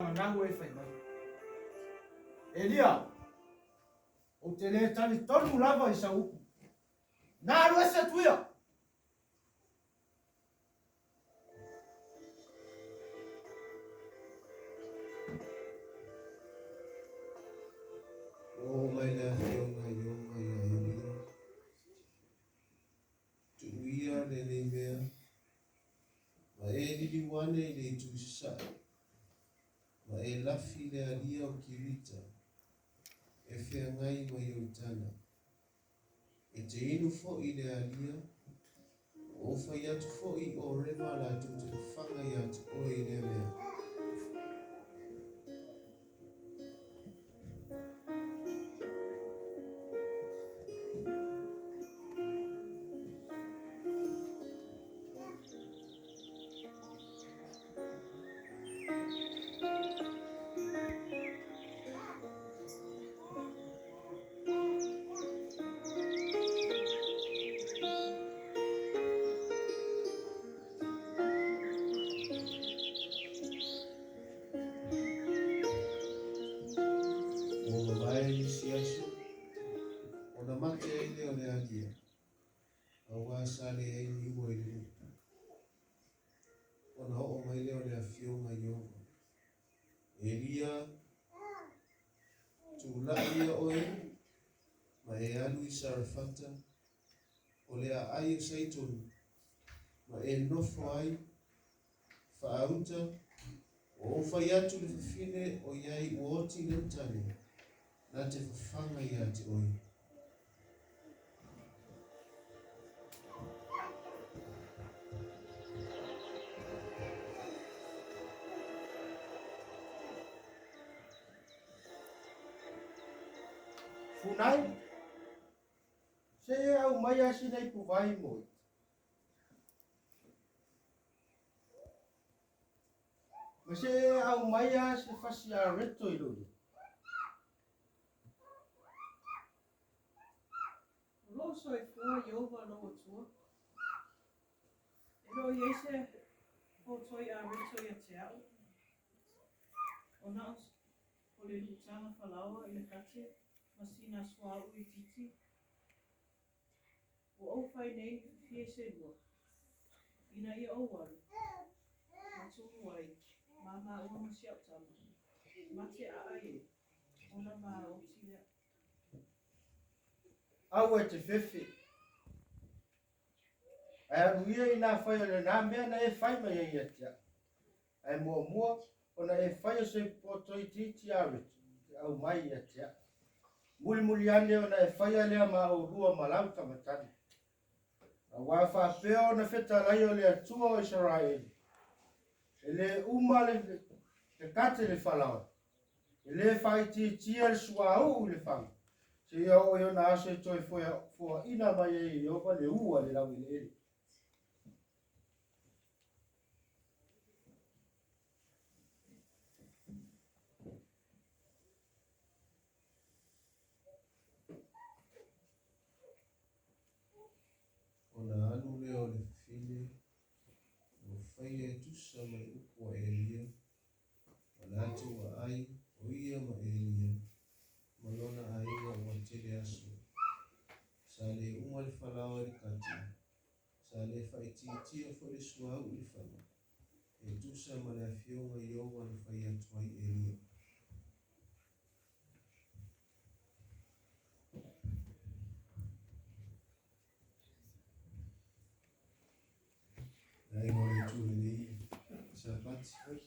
Nau e fai mai. Elia, ou te le talitonu lava i sau upu. Na alu ese atu ia. Ua oo mai le Afioga Ieova ia Elia, Tuuia lenei mea, ma e liliu ane i le itu i sasae, ma e lafi i le alia o Kirita, e feagai ma Ioritana. E te inu foi i le alia, ua ou fai atu foi i Oreva latou te fafaga ia te oe i lea mea. Ua mavae nisi aso, ona mate ai lea o le alia, auā sa leai ni ua i le nuu. Ona oo mai lea o le Afioga Ieova, Elia, tulai ia oe ma e alu i Sarefata, o le aai o Saitoni, ma e nofo ai, faauta, ua ou fai atu i le fafine o i ai ua oti i le utane, na te fafaga ia te oe. Funai, se e aumai a sina ipuvai mo ita. Ma se e aumai a se fasi areto i lou lima. O lou soifua Ieova lou Atua, e le o i ai se potoi areto ia te a'u, o na o le luutaga falaoa i le kate ma sina suauu itiiti. Ua ou fai nei ni fifie se lua, ina ia ou alu, ma tumu ai ma maua ma si a'u tama, mate aʻai ai, ona maoti lea. Aua e te fefe. Ae alu ia i nā fai o lenā mea na e fai mai ai ia te a'u. Ae muamua ona e faia se poto itiiti areto e aumai ia te a'u. Mulimuli ane ona e faia lea ma oulua ma lau tamatane. Auā faapea ona fetalai o le Atua o Isaraelu, e lē uma le kate le falaoa, e lē faaitiitia le suauu i le faga, seia oo i ona aso e toe foaina mai ai e Ieova le ua i le laueleele. Ona alu lea o le fafine, ua faia e tusa ma le upu a Elia, ma latou aai, o ia ma Elia, ma lona aiga ua tele aso. Sa le uma le falaoa i le kati, sa le faaitiitia foi le suauu i le faga, e tusa ma le afioga Ieova na fai atu ai Elia. Le aiga o le Itu lenei Sapati.